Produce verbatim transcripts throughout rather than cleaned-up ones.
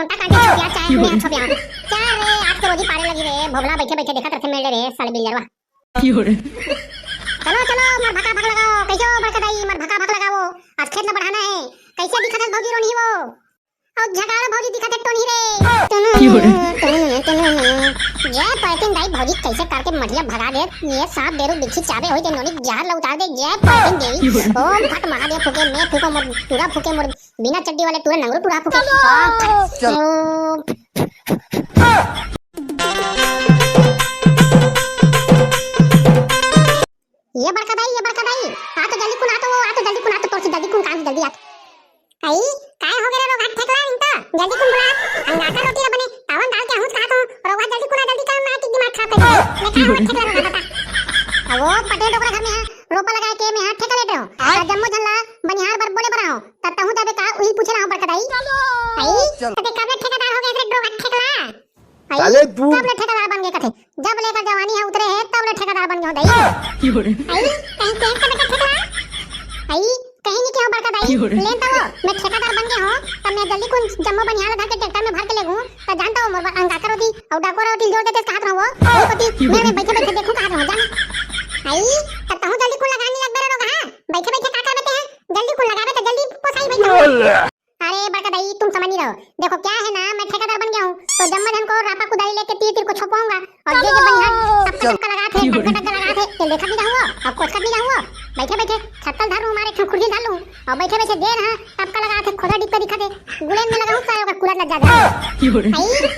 का काटे छोपिया, चाहे मैं छोपिया। चल रे, आज के रोजी पारे लगी रे, भोभला बइठे बइठे देखत रथे मेले रे, साले बिल्लरवा। चलो चलो, मर भका भक लगाओ, कइसे हो बड़का दाई, मर भका भक लगाओ, आज खेत ला बढ़ाना हे। कइसे दिखत हस भौजी रोनही वो? अउ झकाड़ो भौजी दिखत हे टोनही रे। टुनु, टुनु, टुनु। जय परतिन दाई, भौजी कइसे करके मठिया भगा दे, ये सांप बेरू बिच्छी चाबे होई ते नोनी जहर ला उतार दे, जय परतिन देवी। ओम फट महादेव फूके, मैं फूको मोर टूरा फूके मोर बिना चड्डी वाले टूरा नंगरू टूरा फूके। ओम फट। ओम। ये बड़का दाई, ये बड़का दाई, आ तो जल्दी कुन, आ तो वो, आ तो जल्दी कुन, आ तो तोर से जल्दी कुन, काम से जल्दी आ तो। आई, काय हो गे रे रोगहा ठेकला, इन तो जल्दी कुन बुला, अंगाकर रोटी ला बने, तावन डाल के आहूं कहात हूं, रोगहा जल्दी कुन आ, जल्दी कर, मैं टिक दिमाग खराब कर दे, मैं काय हो ठेकला रोगहा बता। अब वो पटेल डोकरा घर में है, रोपा लगाए के मैं हाथ ठेका लेटे हो, आ जम्मो झन ला बनिहार बर बोले बर आहो, तब तहूं जाबे का, उही पूछे रहा हूं बड़का दाई। आई, तते कब ले ठेकेदार हो गे रे रोगहा ठेकला? आई, साले तू। कब ले ठेकेदार बन गे कथे? जब ले एकर जवानी ह उतरे हे, तब ले ठेकेदार बन गे हो दई। आई, कहीं के बेटा ठेकला? आई, कहीं नहीं के हो बड़का दाई। लेन त वो, मैं ठेकेदार बन गे हो, तब मैं जल्दी कुन जम्मो बनिहार ला धर के ट्रैक्टर में भर के लेगूं, त जानता हो मोर बर अंगाकर रोटी अउ डाकोर रोटी जोर देते कहात रहो, वो कोती मैं, मैं बइठे बइठे देखूं कहात रहो, जान। आई, तब तहूं जल्दी कुन लगाने लग रे रोगहा, बइठे बइठे का करबे ते हैं? जल्दी कुन लगाबे त जल्दी पोसाई बइठे। अरे बड़का दाई, तुम समझ नहीं रहो। देखो क्या है ना, मैं ठेकेदार बन गया हूँ, तो जम्मा झन को रापा कुदारी लेके तीर तीर को छोपवाऊंगा, और जे जे बनिहार टपका टपका लगा थे, टपका टपका लगा थे, ये देखा नहीं जाऊंगा, अब कोचकत नहीं जाऊंगा। बैठे बैठे छत्तल धर लूं, मारे एक ठन खुरसी धर लूं, और बैठे बैठे दे रहा टपका लगा थे, खोदा डिपका दिखा थे, गुड़े में लगाऊं सारे ओकर कुलत लग जाता है। आई,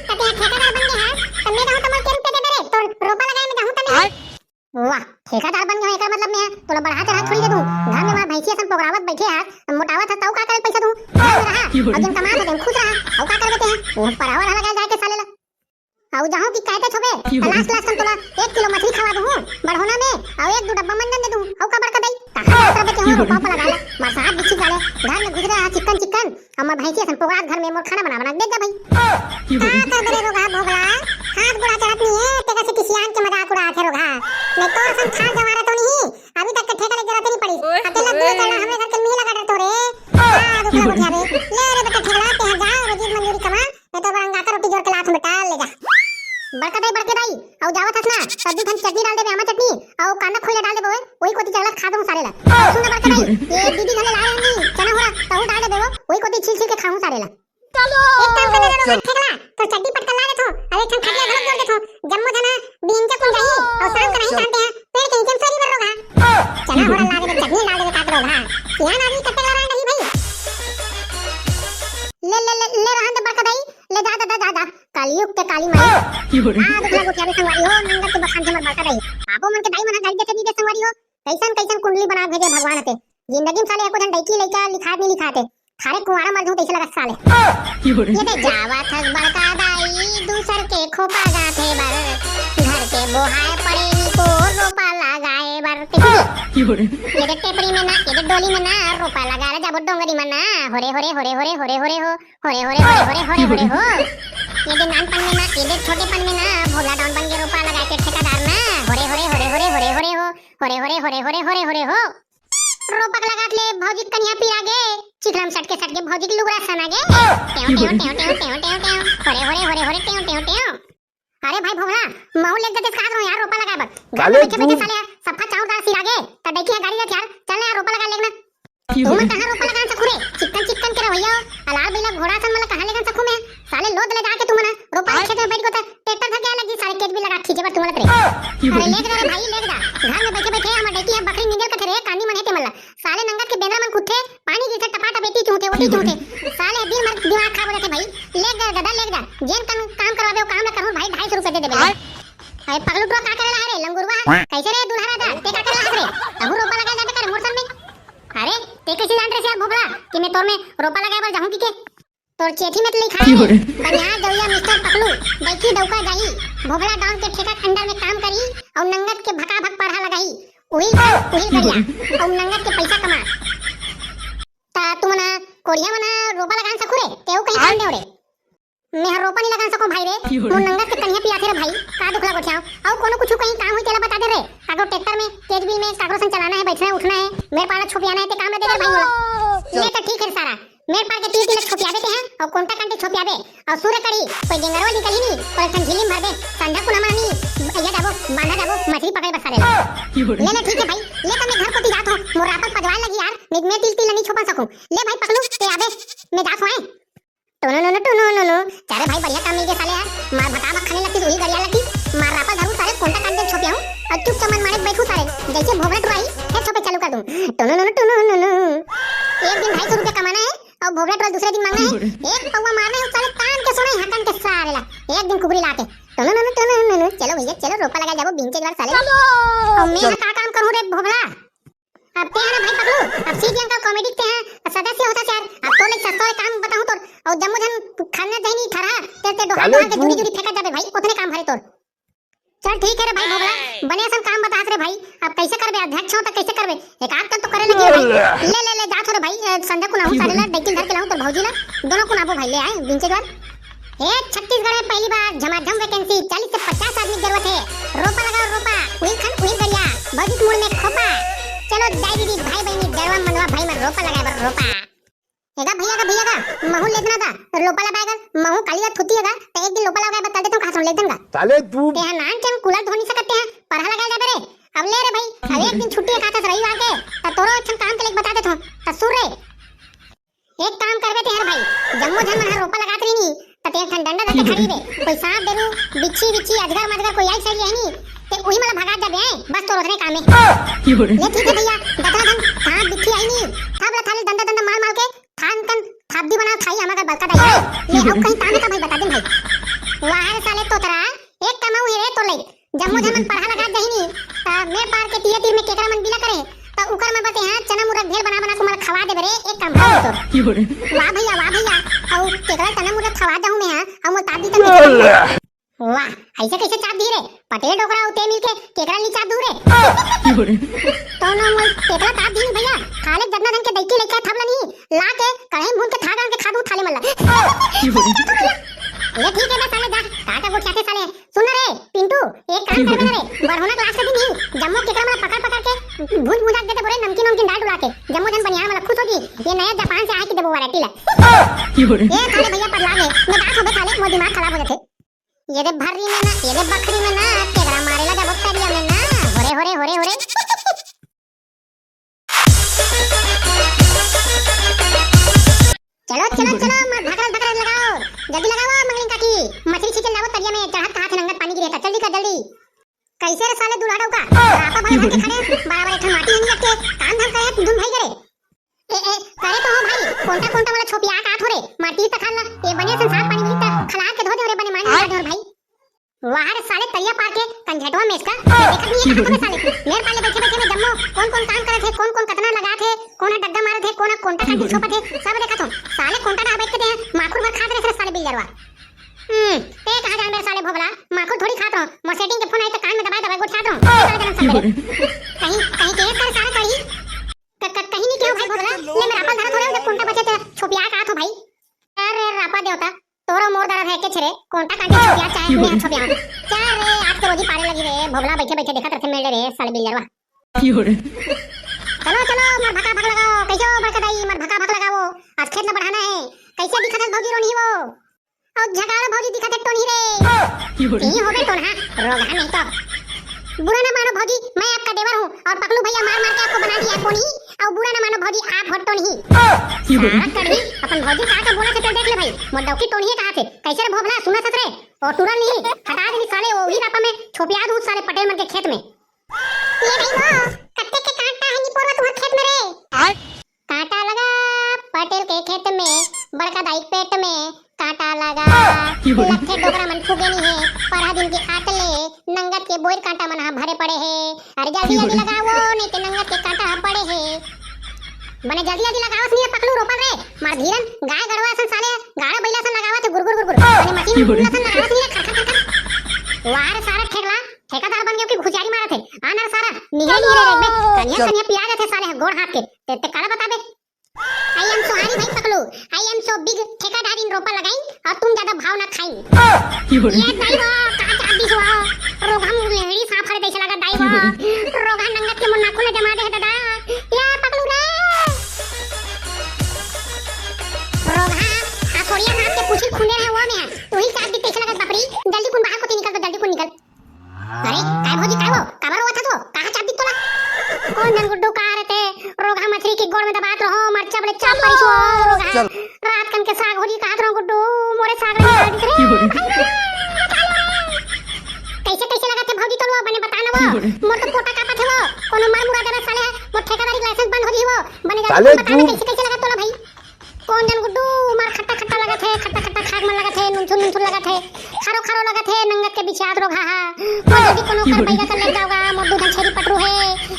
कते हैं ठेकेदार बन गए हैं, तब मैं रहूं तो मोर के रुपये दे मेरे, तो रोपा लगाए में जाऊं तब मैं। वाह, ठेकेदार बन गए हो, एकर मतलब में है, तोला बढ़ा चढ़ा थोड़ी दे दूं। घर में मार भैंसी असन पोगरावत बैठे हस, मोटावत हस, तऊ का करे पैसा दूं? घर में रहा, और जन कमात हो, जन खुश रहा, अऊ का करबे ते हैं? वो परावा वाला गैल जाए के साले ला। अऊ जाहूं कि कहते छोबे, त लास्ट लास्ट हम तोला एक किलो मछली खवा दूं, बढ़ोना में, और एक दो डब्बा मंजन दे दूं, अऊ का बड़का दई? कहां जात रहे ते हो, रोपा पर लगा ला, बरसात बिच्छी साले, घर में घुस रहा चिकन चिकन, हमर भैंसी असन पोगरात घर में मोर खाना बना बना के दे जा भाई। का कर दे रे रोगहा भोगला? हाथ गोड़ा चलत नहीं है, तेकर से किसियान के मजाक उड़ात है रोगहा। नहीं तो असन खास जवारा तो नहीं, अभी तक के ठेका ले जरूरत नहीं पड़ी। अकेला दू ठेला हमरे घर के मिला काट तो रे। का दुखला गोठिया रे। ले रे बेटा ठेला, ते जा रोजी मंजूरी कमा, नहीं तो बरंगा का रोटी जोर के लात में डाल ले जा। बड़का दाई, बड़के दाई, अऊ जावत हस ना, त दू ठन चटनी डाल देबे, आमा चटनी, अऊ कांदा खोइला डाल देबे, ओही कोती चलत खा दूं सारे ला। सुन ना बड़का दाई, ये दीदी घले ला रहे नहीं, चना हो रहा, तहू डाल देबे, ओही कोती छील छील के खाऊं सारे ला। एक काम कर ना, ठेकला, तो चड्डी पटकल ला देथो, अरे एक ठन खटिया घलो जोड़ देथो, जम्मो जना बीन के कुल जाही, और शाम के नहीं जानते हैं, पेड़ के नीचे में सोरी बर रोगहा। चना हो रहा ला देबे, चटनी ला देबे, काट रोगहा। यहाँ ना भी कट्टे ला रहा नहीं भाई। ले, ले, ले, ले रहन दे बड़का दाई, ले जा, जा, जा, जा, जा। कलयुग के काली माई। आ, दुखला गोठिया रे संगवारी हो, नंगत के बखान के मर बड़का दाई। आपो मन के दाई मन ह गाड़ी देखे नहीं दे संगवारी हो। कैसन, कैसन कुंडली बना भेजे भगवान हते। जिंदगी में साले एको झन डैकी लइका लिखात नहीं लिखात हे। थारे कुंवारा मर जाऊं तैसे लगत साले। ये दे जावत हस बड़का दाई, दूसर के खोपा गाथे बर। घर के बोहाए पड़े नी को रोपा लगाए बर। ये दे टेपरी में ना, ये दे डोली में ना, रोपा लगा ले जाबो डोंगरी में ना। होरे, होरे, होरे, होरे, होरे, होरे हो। होरे, होरे, होरे, होरे, होरे, होरे हो। ये दे नानपन में ना, ये दे छोटेपन में ना, भोला डॉन बन के रोपा लगाए के ठेकेदार ना। होरे, होरे, होरे, होरे, होरे, होरे हो। होरे, होरे, होरे, होरे, होरे, होरे हो। रोपक लगात ले भौजी कनिया पीरा गे, चिखला में सटके सटके भौजी के लुगरा सना गे। टेव, टेव, टेव, टेव, टेव, टेव, टेव। होरे, होरे, होरे, होरे, टेव, टेव, टेव। अरे भाई भोला, महू लेग देते कहात रहो यार रोपा लगाए बर। घर में बैठे बैठे साले सफा चाउर दाल सिरा गे, त देखी है गाड़ी जात यार, चल ना यार रोपा लगा लेगना। तुमन कहाँ रोपा लगान सकू रे? चिक्कन चिक्कन के रवैया हो। अलार बइला घोड़ा सन मन ला कहाँ लेगन सकू मैं? साले लोद ले जाके तुमन रोपा के खेत में बैठ गो त ट्रैक्टर धर के आए लगी साले केच भी लगा खींचे बर तुमन रे। अरे लेग जा रे भाई, लेग जा। घर में बैठे बैठे हमर डैकी ह बकरी निंदर कथे रे, कानी मन हे ते मन ला। साले नंगत के बेंदरा मन कुत्थे, पानी जैसे टपा टप एती चूहते, ओती चूहते। साले दिन भर दिमाग खराब हो जाथे भाई। लेग जा दादा, लेग जा। जेन कन काम करवाबे ओ काम ला करहूं भाई, ढाई सौ रुपया दे देबे। अरे पगलू टुरा का करे ला रे लंगुरवा? कैसे रे दूल्हा राजा, ते का करे ला रे? तहू रोपा लगा जाबे कर मोर सन में। अरे, ते कैसे जान रहे यार भोभला कि मैं तोर में रोपा लगाए बर जाहूं कि के? तोर चेथी में तो लिखा है, बनिहार जौया मिस्टर पकलू, डैकी डौका जाही, भोभला डॉन के ठेका खंडर में काम करी और नंगत के भका भक पढ़ा लगाही। उही कर, उही करिया, और नंगत के पैसा कमा। ता तुमन कोढ़िया मन रोपा लगान सकू रे, तेऊ कहीं काम देव रे। मैं हर रोपा नहीं लगान सकूं भाई रे। मोर नंगत के कनिया पियाथे रे भाई, का दुखला गोठियाव। अउ कोनो कुछ कहीं काम होई तेला बता दे रे। काकरो ट्रैक्टर में, केचबिल में, काकरो संग चलाना है, बैठना है, उठना है, मेड़ पाना छोपियाना है, ते काम ला दे दे भाई मोला। ले तो ठीक है सारा, मेर पार के तीर तीर छोपियाबे ते हैं, अउ कोंटा कांटे छोपियाबे, अउ सूर्य कड़ी, कोई गेंगरवा निकलही नी, कोई ठन झिल्ली में भरबे, संझा कुन हमन नी, ये जाबो, बांधा जाबो, मछली पकड़े बर साले ला। ले, ले, ठीक है भाई, ले त मैं घर कोती जात हूँ, मोर रापा पजवाए लगी यार, मैं, मैं तीर तीर ला नी छोपा सकूँ। ले भाई पकलू, ते आबे, मैं जात हूँ, हैं। टुनु नुनु, टुनु नुनु, चारे भाई बढ़िया काम मिल गया साले यार, मार भका भक खाने लगती, उही गड़िया लगती, मार रापा धरू सारे, कोंटा कांटे छोपियाऊँ, अउ चुपचाप मन मारे बैठू सारे, जैसे भोगड़ा टुराई, फिर छोपे चालू कर दूँ। टुनु नुनु, टुनु नुनु। एक दिन ढाई सौ रुपया कमाना है, अउ भोगड़ा टोल दूसरे दिन मांगना है। एक पौवा मारना है, साले तान के सोना है, हकन के सारे ला। एक दिन कुकरी लाके। टुनु नुनु, टुनु नुनु, चलो भैया, चलो, रोपा लगा जाबो, बिंचे एक बार साले। चलो। अउ मैं चल। का काम करूँ रे भोगड़ा? अब ते है ना भाई पकलू, अब सीख लेन का कॉमेडी ते हैं, सदस्य होता यार। अब तो ले सस्ता काम बताऊँ तो, अउ जम्मो झन खाना दही नहीं ठहरा, ते, ते डोहा साले डोहा के तू जुड़ी जुड़ी फेंका जाबे भाई, उतने काम भरे तोर। चल ठीक है रे भाई भोगड़ा, बने असन काम बतास रे भाई। अब कैसे करबे, अध्यक्ष हो त कैसे करबे, एक आध कन तो करे लगी रे भाई। ले, ले, ले, जात हो रे भाई, ए, संझा कुन आहूँ साले ला, डेकिल धर के लाहूँ तोर भौजी ला, दोनों कुन आबो भाई, ले आए बिंचे द्वार। ए, छत्तीसगढ़ में पहली बार झमाझम वैकेंसी, चालीस से पचास आदमी की जरूरत है, रोपा लगाओ रोपा, उही खन उही गड़िया, भौजी के मुड़ में खोपा। चलो जाए दीदी, भाई बहनी, डरवा मनवा भाई में रोपा लगाए बर रोपा। एगा भैया का, भैया का, महू लेदना का, लोपा लगाएगा, महू काली का थुती है का, तो एक दिन लोपा लगाए बता देता हूँ, कहाँ से लेदन का। साले तू ते है नान के हम कूलर धो नहीं सकते हैं, परहा लगाए जाबे रे। अब ले रे भाई, अब एक दिन छुट्टी है, कहा था रविवार के, तो तोरो अच्छा काम के लिए बता देता हूँ, तो सुन रे। एक काम करबे ते हर भाई, जम्मो झन मन हर रोपा लगात रही नी, त ते एक ठन डंडा धर के खड़ी रे। कोई सांप देरू, बिच्छी बिच्छी, अजगर मजगर कोई आई चल जाए नी, ते उही मला भगात जाबे, हैं? बस तोर ओतने काम है। ये ठीक है भैया, दतरा धन सांप बिच्छी आई नी, थब ला थाले डंडा डंडा मार मार के थान कन थापदी बना थाई हमार बलका दाई। ये अब कहीं ताने का भाई बता दे भाई। वाह रे साले तोतरा, एक कमाऊ है रे तोले। जम्मो झन मन परहा लगात जाही नी, त मेर पार के तीरे तीर में केकरा मन बिला करे, त उकर में बते हाँ चना मुरग भेल बना बना के मोला खवा देबे रे, एक काम कर तोर। वाह भैया, वाह भैया, अउ केकरा चना मुरग खवा दहूँ मैं हाँ, अउ मोला ताप दी त वाह, ऐसे कैसे चाप दी रे? पटेल डोकरा अउ ते मिलके केकरा नी चाप दू रे? तो ना मोल केकरा ताप दी भैया, खाले जतना धन के दैकी लेके थप लनी, ला के कढ़ाई भून के था गान के खा दू थाले मल्ला। ये ठीक है बे साले, जा, काटा गोठियाथे साले। सुन ना रे पिंटू, एक काम करबे ना रे, बढ़ोना क्लास के दिन ही जम्मो केकरा मन पकड़ पकड़ के भूंज भूंजा के देते बोरे, नमकीन नमकीन डाल डुला के, जम्मो झन बनिहार मन खुश हो जी। ये नया जापान से आए के देबो वैरायटी ला। ये थाले भैया पगला गे, मैं बात होबे थाले, मोर दिमाग खराब हो जाथे। ये दे भर्री में ना, ये दे बखरी में ना, केकरा मारे ला जाबो तरिया में ना, होरे होरे होरे होरे। चलो चलो चलो, मत भकरल भकरल लगाओ, जल्दी लगाओ मंगलिन काकी, मछली छींचे लाओ तरिया में, चढ़त कहा थे नंगत पानी गिरे था, जल्दी कर जल्दी। कैसे रे साले दूल्हा डौका, रापा भर भर के खड़े, बराबर एक ठन माटी नहीं रखे, काम धाम करे धुन भाई करे। ए ए, करे तो हो भाई, कोंटा कोंटा वाला छोपिया का थोरे, माटी त खाला, ये बने संसार पानी मिलता, खला के धो दे रे बने मानी दे रे भाई। वाह रे साले तरिया पार के कंझेटवा मेचका, देखत नहीं है कहाँ साले। मेर पाले बैठे बैठे में जम्मो कौन कौन काम करत हे, कौन कौन कतना लगात हे, कौन ह डग्गा मारत हे, कौन ह कोंटा काटी छोपत हे, सब देखत हो। साले कोंटा ना बैठ के दे माखुर भर खात रहे साले बिलजरवा। हम्म, ते कहाँ जान मेरे साले भोबला, माखुर थोड़ी खात रहो। मोर सेटिंग के फोन आई तो कान में दबाए दबाए गोठियात रहो। कहाँ जान सब मेरे? कहीं कहीं के कर सारा कहीं क- क- कहीं नहीं केहो भाई भोबला, ले मेरा अपन धरा थोड़े उधर कोंटा बचे ते छोपिया का तो भाई। अरे रापा देवता, तोरो मोर दरद है के छे रे, कोंटा कांटे छोपिया चाहे मैं छोपिया। क्या रे, आज तो रोजी पारे लगी रे, भोबला बैठे बैठे देखत रथे मेले रे, साले बिलजरवा। चलो चलो, मर भका भक लगाओ, कैसे हो बड़का दाई, मर भका भक लगाओ, आज खेत ला बढ़ाना है। कैसे दिखत है भौजी रोनी वो? और झकाड़ो भौजी दिखत है टोनी रे। यही होबे टोनहा, रोगहा नहीं तो। बुरा ना मानो भौजी, मैं आपका देवर हूँ और पकलू भैया मार मार के आपको बना दिया कोनी। और बुरा ना मानो भौजी, आप हो टोनही। सारा कढ़ी अपन भौजी का का बोला थे, देख ले भाई, मोर डौकी टोनही कहा थे। कैसे रे भोभला, सुना सत रे? और टूरा नहीं, हटा दे साले, वो ही रापा में छोपिया दूँ साले पटेल मन के खेत में। ये भाई वो, कत्ते के कांटा है निपोरवा तुम्हारे खेत में रे? कांटा लगा पटेल के खेत में, बड़का दाई पेट में कांटा लगा। लट्ठे डोकरा मन फूगे नहीं है, परहा दिन के आत ले नंगत के बोइर कांटा मन हा भरे पड़े है। अरे जल्दी जल्दी लगाओ, नहीं तो नंगत के कांटा हा पड़े है। बने जल्दी जल्दी लगाओ, नहीं पकलू रोपल रे, मार धीरन, गाय गड़वा असन साले, गाड़ा बैला असन लगावत है गुरगुर गुरगुर। बने मशीन असन लगावत नहीं है, खर खर खर खर। वाह रे सारा ठेकला, ठेकेदार बन गयो कि घुसियारी मारत है। आ ना सारा, निहरे निहरे रखबे, कनिया कनिया पिया जाथे साले गोड़ हाथ के। ते, ते काला बताबे। I am so हारी भाई पकलू, I am so big ठेकेदार इन रोपा लगाइन और तुम ज्यादा भाव ना खाइन। ये दाई वो, का चाबी वो, रोगहा मुंह लेहड़ी सांप हरे जैसे लगा दाई वो। रोगहा नंगत के मुन्ना खुले जमा दे दादा। ये पकलू रे। कोड़ में दबात रहो, मरचा बले चाप परिस वो रोगहा। चल। रात कन के साग होही कहत रहो गुड्डू, मोरे साग ला निकाल दिस रे। भाई रे, बचा ले रे। कइसे कइसे लगत हे भौजी तोला वो, बने बता ना वो। मोर तो पोटा कांपत हे वो। कोनो मर मुरा देबे साले, मोर ठेकेदारी के लाइसेंस बंद हो जही वो। बने जा साले बता ना तू। कइसे कइसे लगत तोला भाई। कोन जन गुड्डू, मार खट्टा खट्टा लगत हे, खट्टा खट्टा खाक मन लगत हे, नुनथुर नुनथुर लगत हे, खारो खारो लगत हे, नंगत के बिछियात रोगहा हा। मोर जल्दी कोनो कर बइगा कर लेग जाव गा, मोर दू झन छेरी पटरू हे,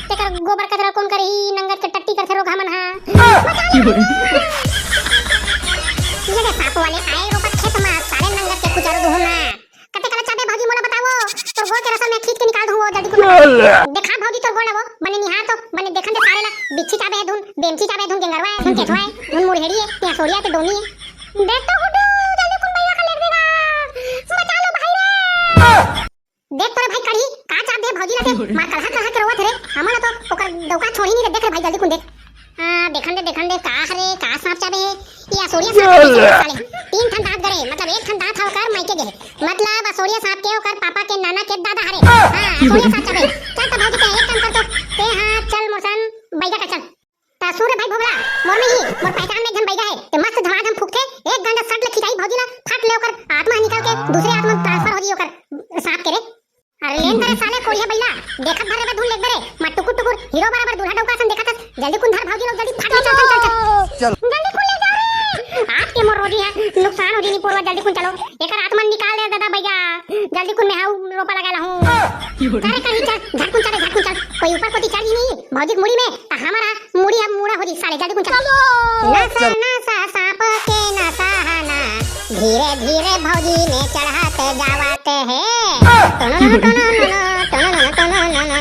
तेकर गोबर कचरा कोन करही, नंगत के टट्टी करथे रोगहा मन हा। ये दे सांप वाले आए रोपत खेत मा, सारे नंगत के कुचारू दुहू ना। कते कला चाबे भौजी मोला बतावो, तोर गोड़ के रसल में खींच के निकाल दूं वो, जल्दी कुन बता। देखा भौजी तोर गोड़ ला वो, बने निहार तो, बने देखन दे सारे ला, बिच्छी चाबे हे धुन, बेमची चाबे हे धुन, गेंगरवा हे धुन, केथवा हे धुन, मुरहेड़ी हे, पियासोड़िया हे ते डोनी हे। देख तो गुड्डू, जल्दी कुन बइगा का लेग देगा, बचा लो भाई रे। देख तोरे भाई कढ़ी, का चाप दे भौजी ला ते, मार कलहा कलहा के रोवत हे रे, हमन ला तो ओकर डौका छोड़ी नहीं रे, देख रे भाई जल्दी कुन देख। हाँ, देखन दे, देखन दे, का हरे, का सांप चाबे हे? ये असोरिया सांप के पीछे साले। तीन ठन दांत गड़े, मतलब एक ठन दांत हा ओकर मायके गे हे। मतलब असोरिया सांप के ओकर पापा के नाना के दादा हरे। हाँ, असोरिया सांप चाबे। चल त भौजी ते एक काम कर तो, ते हाँ, चल मोर संग बइगा का चल। त सुन रे भाई भोभला, मोर नहीं, मोर पहचान में एक झन बइगा हे। ते मस्त धमाधम फूकथे, एक गंडा सट ले खिंचाई भौजी ला, फट ले ओकर आत्मा निकल के दूसरे आत्मा में ट्रांसफर हो जही ओकर सांप के रे। अरे लेन तरे साले कोढ़िया बइला, देखत भर रे बे धुन लेग दे रे, मा टुकुर टुकुर हीरो बराबर दूल्हा डौका असन देखत हस। जल्दी कुन धर भौजी ला, जल्दी फट ले, चल, चल, चल, चल। चल। जल्दी कुन ले जा रे। आज के मोर रोजी हे, नुकसान हो जही निपोरवा, जल्दी कुन चलो। एकर आत्मा निकाल दे दादा बइगा, जल्दी कुन में हाउ रोपा लगा ला हूँ। अरे कहीं चल, झटकुन चल, झटकुन चल। कोई ऊपर कोती चढ़ ही नहीं, भौजी के मुड़ी में, त हमारा मुड़ी अब मुड़ा हो जही साले, जल्दी कुन चल। नसा, नसा, सांप के नसा हना। धीरे धीरे भौजी में चढ़त जावत हे। टोनो नोनो, टोनो नोनो, टोनो नोनो, टोनो नोनो।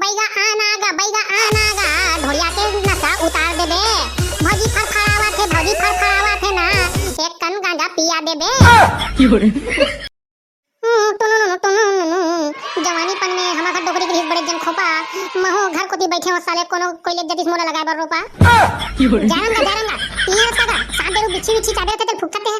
बइगा आना गा, बइगा आना गा, ढोड़िया के नसा उतार देबे। भौजी फरफरावत हे, भौजी फरफरावत हे ना, एक कन गांजा पिया देबे। हम्म, टुनुनुनु, टुनुनुनु। जवानी पन में हमर घर डोकरी के रिहिस बड़े जन खोपा। महू घर कोती बइठे हों साले, कोनो कोई लेग जतिस मोला लगाए बर रोपा। जारंगा, जारंगा। इहाँ रस का का? सांप बेरू बिच्छी बिच्छी चाबे रथे तेल फुकथते हे।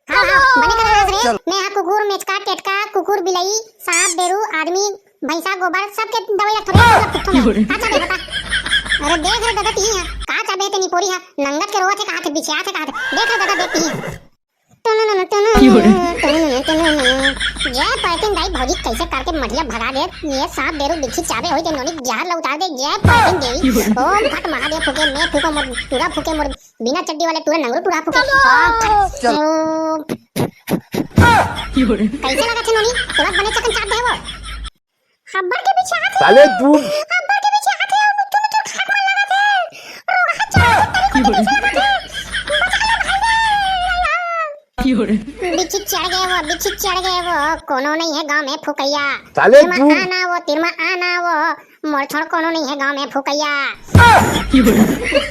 हाँ, हाँ, बने कर रस रे। चल। मैं हा कुकुर, मेचका, टेटका, कुकुर, बिलई, सांप, बेरू, आदमी, भैंसा, गोबर, सबके दवाई रख थोड़े, सब फुकथों मैं। का चाबे बता? अरे देख रे दादा ती हा, का चाबे हे ते निपोरी हा, नंगत के रोवत हे कहाथे, बिछियात हे कहाथे। देख रे दादा, देख ती हा। टुनुनुनु, टुनुनुनु, टुनुनुनु, टुनुनुनु। जय परतिन दाई भौजी कइसे करके मठिया भगा दे। ये सांप बेरू बिच्छी चाबे होही ते नोनी जहर ला उतार दे। जय परतिन देवी। ओम फट महादेव फूके, मैं फूको मोर टूरा फूके, मोर बिना चड्डी वाले टूरा नंगरू टूरा फूके। ओम फट। चल। ओम। कइसे लगत हे नोनी? तोला बने चकन चाप दे वो। हब्बड़ के पीछे हाथ हे। साले तू। हब्बड़ के पीछे हाथ हे, अउ मिट्ठू मिट्ठू खाक मन लगत हे। रोगहा चाबे के तरी कोती पीछे लगत हे। बचा ले भाई रे। बिच्छी चढ़ गे वो, बिच्छी चढ़ गे वो, कोनो नहीं हे गांव में फुकैया। साले तीर म तू। आना वो, तीर म आना वो, मोर छोड़ कोनो नहीं हे गांव में फुकैया।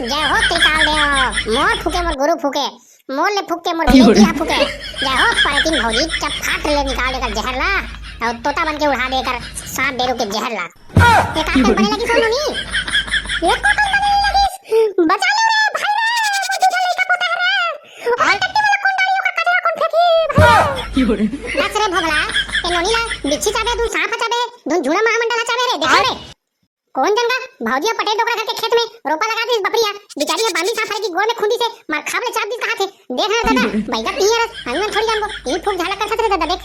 जय हो त्रिकाल देव, मोर फूके मोर गुरु फूके। मोर ले फूके मोर बेटी हा फूके। जय हो परतिन भौजी, चपाट ले निकाल दे एकर जहर ला, अउ तोता बन के उड़ा दे एकर सांप बेरू के जहर ला। ये का कल बने लगिस हो नोनी? ये का कल बने लगिस? बचा ले रे भाई रे, मोर दूधा लइका पोता हे रे। ओकर टट्टी वाला कोन डारी, ओकर कचरा कोन फेंकी भाई? बस रे भोगला, ए नोनी ला बिच्छी चाबे, धुन सांप हा चाबे, धुन झूड़ा महामंडल हा चाबे रे, देखो रे। कोन जन गा भौजी हा पटेल डोकरा घर के खेत में रोपा लगा दिस बपरी हा, बिचारी हा बांदी सांप हरे की गोड़ में खुंदी से मार खाब ले चाप दिस कहाथे। देख ना दादा, बइगा तीर हस, हमन थोड़ी जानबो, ई फूक झाला कर सकत रे दादा, देख।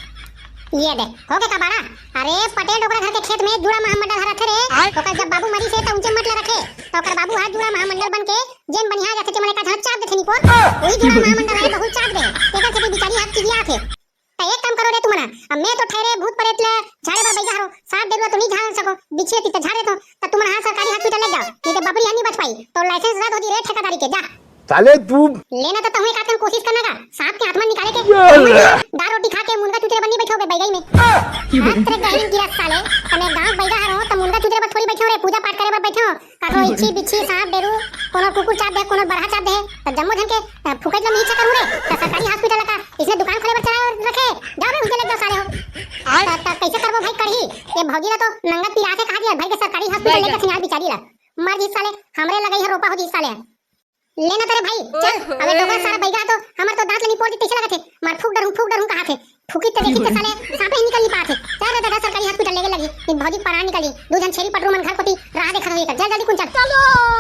ये दे, हो गे का बाड़ा? अरे पटेल डोकरा घर के खेत में जुड़ा महामंडल हा रथे रे, आय। ओकर जब बाबू मरिस हे त उंचे मत ला रखे, त ओकर बाबू हा जुड़ा महामंडल बन के जेन बनिहा जाथे ते मने का झांच चाप देथे निपोर, वही जुड़ा महामंडल हा बहुत चाप दे, एकर सेती बिचारी हा चिड़िया आथे। त एक काम करो रे तुमन, अब मैं तो ठहरे भूत प्रेत ले झाड़े बर बइगा हरो, सांप बेरुआ तो नहीं झाड़ सको, बिच्छी ती त झाड़ देतो, त तुमन हा सरकारी हॉस्पिटल ले जाओ, नहीं तो बपरी हा नहीं बच पाई, तो लाइसेंस रद्द हो जी रे ठेकेदारी के, जा। साले तू। लेना तो तहूँ एक आध कन कोशिश करना का, सांप के आत्मा निकाले के। दाल रोटी खा के मुनगा चुचरे बनी बैठो बे बैगई में। हाथ तेरे गहरी गिरा साले, त मैं गांव बैगा हरो, त मुनगा चुचरे बर थोड़ी बैठे हो रे, पूजा पाठ करे बर बैठे हो। काकरो इच्छी बिच्छी सांप बेरू, कोनो कुकुर चाप दे, कोनो बरहा चाप दे, त जम्मो झन के, अ, फुकट लो मीच करू रे, त सरकारी हॉस्पिटल का, इसने दुकान खोले बर चला रखे, जाओ बे उनके ले जाओ साले हो। त, त कैसे करबो भाई कढ़ी, ये भौजी ला तो नंगत पिरात हे कहा दिया, भाई के सरकारी हॉस्पिटल ले जा। लेके यार बिचारी ला, मर जी साले, हमरे लगई है रोपा हो जी साले। लेना तेरे भाई, चल, अबे डोकरा सारा बैगा तो, हमर तो दांत ले निपोर दी, कैसे लगत हे? मार फूक डरहूं, फूक डरहूं कहाथे। फूकी त देखी त साले सांपे ही निकल नहीं पात हे। चल रे दादा, सरकारी हॉस्पिटल लेगे लगही। ये भौजी परान निकली। दू झन छेरी पटरू मन घर कोती राह देखत होही। चल जल्दी कुन चल।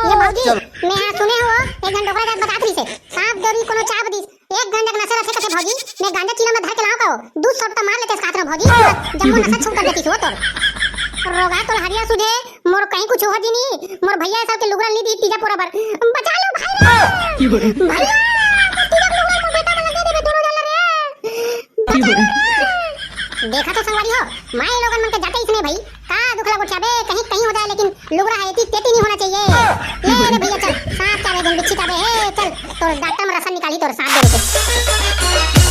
ये भौजी, मैं हाँ सुने हो, एक झन डोकरा जात बतात रहिसे, सांप डरी कोनो चाप दिस। एक घंटा के नशा रथे कथे भौजी, मैं गांजा चीला में धर के लाओ कहो, दू सौ रुपया मार लेते साथ में भौजी, जम्मो नशा छूट कर देती हो तोर। रोगा तोर हरिया सुधे, मोर कहीं कुछ हो जी नहीं, मोर भैया सबके लुगरा ली दी तीजा पूरा बर। बचा लो भाई रे। भैया, तीजा के लुगरा मोर बेटा में लगे देबे दोनों जन रे। बचा लो रे। देखा तो संगवारी हो, माय लोगन मन के जाते इसने भाई, का दुख लगो चाबे, कहीं कहीं हो जाए, लेकिन लुगरा है एती तेती नहीं होना चाहिए। ले रे भैया चल, सांप चाबे, दिन बिच्छी चाबे, हे चल, तोर डॉक्टर में रसन निकाली तोर सांप दे के।